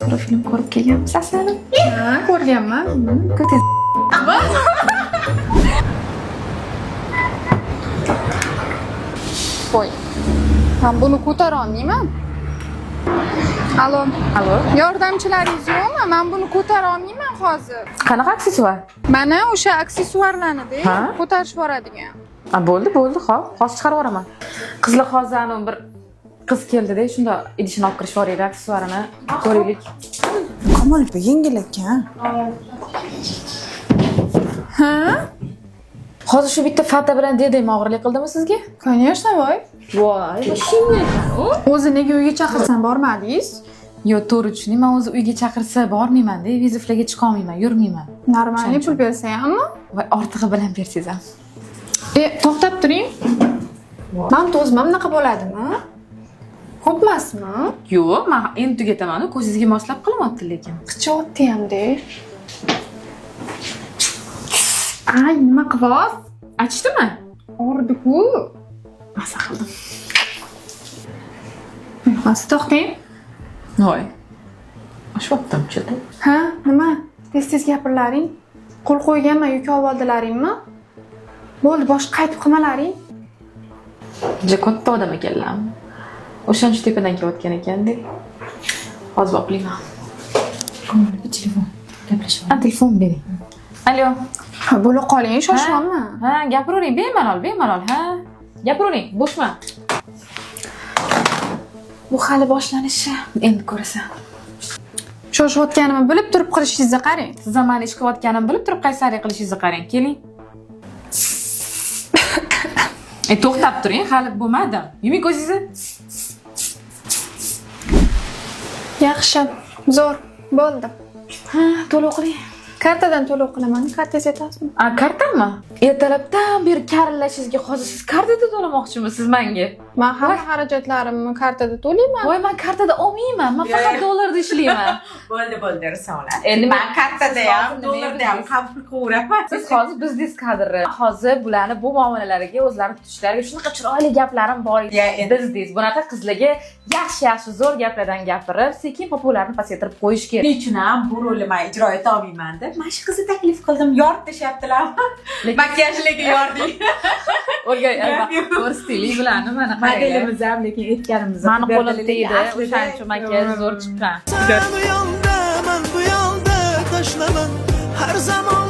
Film ko'rib kelganmiz, asalim. Ha, ko'rganman. Ko'tingiz. Qo'y. Men buni ko'tara olmayman. Alo. Alo. Yordamchilaringiz yo'qmi? Men buni ko'tara olmayman hozir. Qanaqa aksessuar? Mana o'sha aksessuarlarni-da, Ha? ko'tarishib yuboradigan. A, bo'ldi, bo'ldi, hop, hozir chiqarib yuboraman. Qizlar hozir anavi bir qiz keldi-da, shunda idishini olib kirishib yuboraylik, aksessuarini ko'raylik. Kamol opa yengil ekan. Ha? Hozir shu bitta fata bilan dedem og'irlik qildimi sizga? Конечно, voy. Voy, shunday. O'zi nega uyga chaqirsam bormadingiz? Yo'q, to'g'ri tushuning. Men o'zi uyga chaqirsa bormayman-da, вызов larga chiqa olmayman, yurmayman. Нормальный pul bersa hammi? Voy, ortig'i bilan bersangiz ham. E, to'xtab turing. Men o'zim ham bunaqa bo'ladimi? Ko'p emasmi? Yo'q, men endi tugataman-u, ko'zingizga moslab qilyapti lekin. Qichyapti hamda. Ay, nima qilyapsiz? Achdimi? Og'ridi-ku. Maza qildim. Hozir to'xtang. Voy. Oshyaptim chidi. Ha, nima? Tez-tez gapirlaring. Qo'l qo'yganman, yuk olib oldilaringmi? Bo'ldi, boshqa qaytib qilmalaring. Juda katta odam ekanlar. O'shancha tepadan kelayotgan ekanda. Hozir boplayman. Telefon gaplashib. Ha, telefon bering. Alo. Ha, bo'la qoling, shoshyapman. Ha, gapiravering, bemalol, bemalol, ha. Gapiravering, bo'shman. Bu hali boshlanishi. Endi ko'rasan. Shoshayotganimni bilib turib qilishingizni qarang. Siz ham mani ish qilayotganimni bilib turib qaysarlik qilishingizni qarang. Keling. E, to'xtab turing, hali bo'lmadi. Yuming ko'zingizni. Yaxshi, zo'r, bo'ldi. Ha, to'lov qiling. Kartadan to'lov qilaman. Kartangiz yetasizmi? A, kartami? Ertalabdan beri karillashingizga hozir siz kartada to'lamoqchimisiz menga? Men hamma xarajatlarimni kartada to'layman. Voy, men kartada olmayman. Men faqat dollarda ishlayman. Bo'ldi, bo'ldi, Risolat. Endi Men kartada siz ham, hozir nima dollarda ham qabul qilaveraman. Siz hozir biznes kadri. Hozir bularni bu muomalalariga o'zlari tutishlariga shunaqa chiroyli gaplarim bor. Ya, endi Biznes bunaqa qizlarga yaxshi-yaxshi zo'r gaplardan gapirib, sekin populyarni pasaytirib qo'yish kerak. Shuning uchun ham bu rolni men ijro eta olmayman deb mana shu qizni taklif qildim. Yorib tashyaptilar. Lekin- Makiyajliga yordik. O'rgan stili bularni mana qaranglar. Modelimiz ham lekin aytganimizni Mani qilib qo'lim berdilar. tegdi, Aslida- o'shaning uchun makiyaj zo'r chiqqan. Sen u yoqda, man bu yoqda tashlaman har zamon.